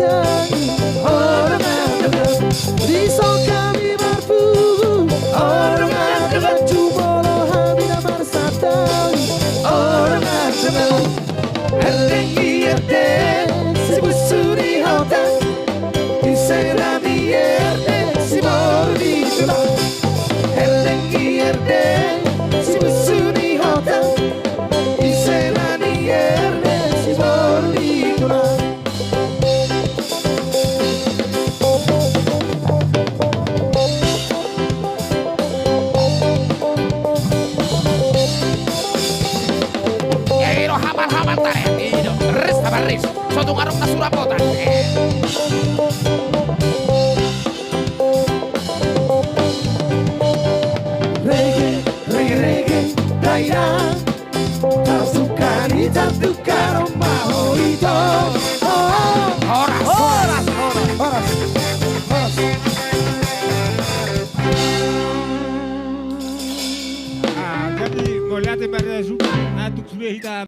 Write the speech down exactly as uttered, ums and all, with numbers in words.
Ora mardalan, dison hami marpungu. Ora mardalan, jumolo hami na marsantabi. Ora mardalan, erdeng i erdeng, sibusu ni hota. Ise ra ni erdeng, siboru ni tulang. Erdeng i erdeng, sibusu ni hota. Ise ra ni erdeng, siboru ni tulang. Iro habal-habal tare, iro ris habal ris. Sotung adong na surapotan. Rege, rege, rege, dainang. Tasuka ni jantuka roma ho ito. Horas. Horas, horas, horas, horas. Ah, jadi mauliate ma di hamu, ah, tung sude hita.